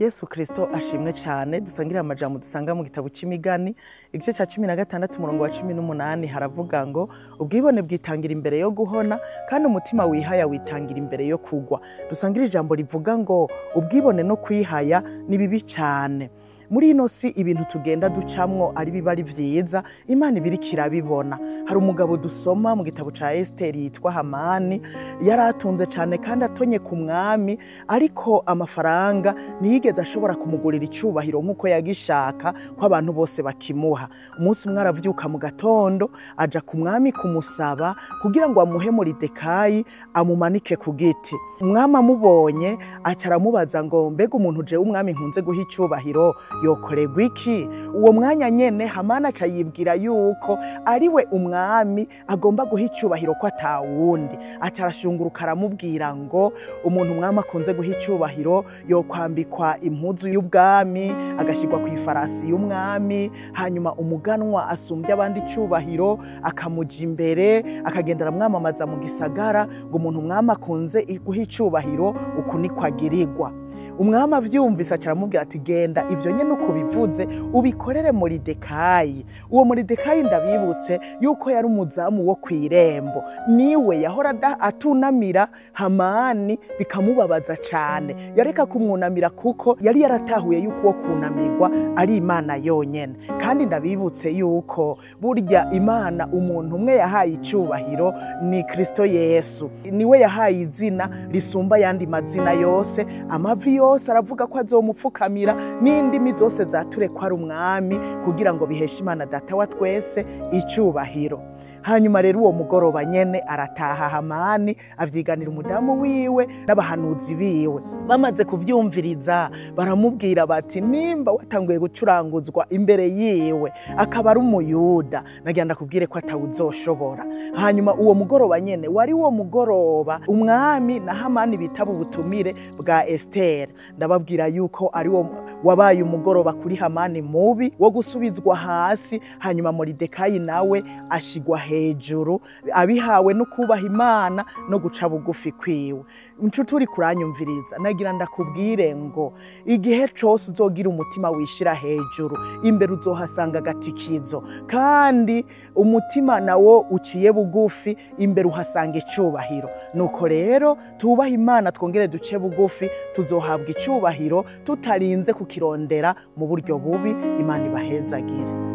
Yesu Kristo ashimwe cyane. Dusangire amajambo dusanga mu gitabo c'Imigani, igice ca 16, umurongo wa 18. Haravuga ngo: "Ubwibone bwitangira imbere yo guhona, kandi umutima wihaya witangira imbere yo kugwa." Dusangire ijambo rivuga ngo ubwibone no kwihaya ni bibi cyane. Muri ino si, ibintu tugenda ducamwo ari biba ari vyiza, Imana ibiriko irabibona. Hari umugabo dusoma mu gitabo ca Esiteri yitwa Hamani. Yari atunze cane kandi atonye ku mwami, ariko amafaranga ntiyigeze ashobora kumugurira icubahiro nk'uko yagishaka ko abantu bose bakimuha. Umunsi umwe aravyuka mu gatondo, aja ku mwami kumusaba kugira ngo amuhe Moridekayi amumanike ku giti. Umwami amubonye aca aramubaza ngo: "Mbega umuntu jewe umwami nkunze guha icubahiro yokorerwa iki?" Uwo mwanya nyene Hamani aca yibwira yuko ariwe umwami agomba guha icubahiro, ko atawundi. Aca arashunguruka, aramubwira ngo umuntu umwami akunze guha icubahiro yokwambikwa impuzu y'ubwami, agashyirwa ku ifarasi y'umwami, hanyuma umuganwa asumbya abandi icubahiro akamuja imbere, akagenda aramwamamaza mu gisagara, ngo umuntu umwami akunze guha icubahiro uku niko agirirwa. Umwami avyumvise aca aramubwira ati: "Genda, ivyo nyene uko bivuze ubikorere Moridekayi." Uwo Moridekayi, ndabibutse yuko yari umuzamu wo kw'irembo, niwe yahora atunamira Hamani bikamubabaza cane. Yareka kumwunamira kuko yari yaratahuye yuko uwo kunamirwa ari Imana yonyene. Kandi ndabibutse yuko burya Imana umuntu umwe yahaye icubahiro ni Kristo Yesu. Niwe yahaye izina risumba ayandi mazina yose. Amavi yose aravuga ko azomupfukamira, n'indimi zose zature ko ari umwami, kugira ngo biheshe Imana Data wa twese icubahiro. Hanyuma rero uwo mugoroba nyene arataha Hamani, avyiganira umudamu wiwe n'abahanuzi biwe. Bamaze kuvyumviriza baramubwira bati: "Nimba watanguye gucuranguzwa imbere yiwe, akaba ari umuyuda, nagira ndakubwire ko atawuzoshobora." Hanyuma uwo mugoroba nyene wari uwo mugoroba umwami na Hamani bitaba ubutumire bwa Esiteri. Ndababwira yuko ari wo wabaye umugoroba kuri Hamani mubi wo gusubizwa hasi, hanyuma Moridekayi nawe ashigwa hejuru, abihawe no kubaha Imana no guca bugufi kwiwe. Nshuti uri kuranyumviriza, nagira ndakubwire ngo igihe cose uzogira umutima wishira hejuru, imbere uzohasanga agatikizo, kandi umutima nawo uciye bugufi, imbere uhasanga icubahiro. Nuko rero tubahe Imana, twongere duce bugufi, tuzohabwa icubahiro tutarinze kukirondera mu buryo bubi. Imana ibahezagire.